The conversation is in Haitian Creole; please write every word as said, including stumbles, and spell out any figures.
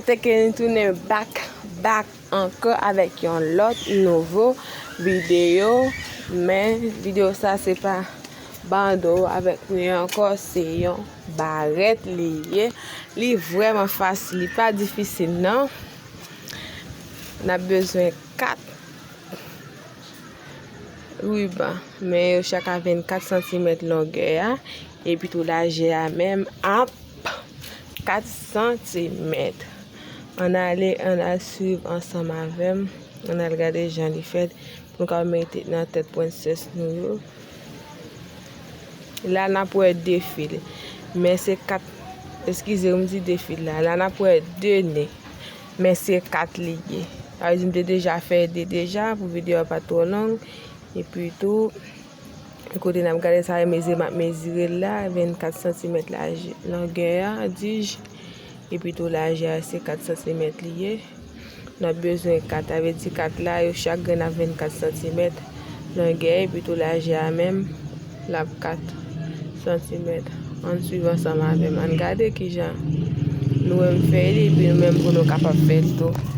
Se ke nou tounen back, back ankò avèk yon lòt nouvo videyo. Men videyo sa se pa bando avèk nou ankò, se yon barèt li ye. Li vrèman fasil, li pa difisil non. N ap bezwen kat riban, men yo chak a vennkat santimèt longè a, epi tou lajè a menm ap kat santimèt. Ann ale, ann al swiv ansanm avè m, ann al gade jan li fèt, pou nou kapab mete nan tèt prensès nou yo. La n ap wè de fil, men se kat, eskize m di de fil la, la n ap wè de ne, men se kat li ye. Sa vle di m te deja fè de deja pou videyo a pa twò long. Epi tou, kote n ap gade sa, mezi m ap mezire l la, vennkat santimèt lajè, longè a, dij. Epi tou lajè a se kat santimèt li ye. N ap bezwen kat, sa vle di kat la, yo chak grenn ap vennkat santimèt longè, epi tou lajè a menm, l ap kat santimèt. Ann swiv ansanm avè m, ann gade kijan nou wè m fè li, epi nou menm pou nou kapab fè l tou.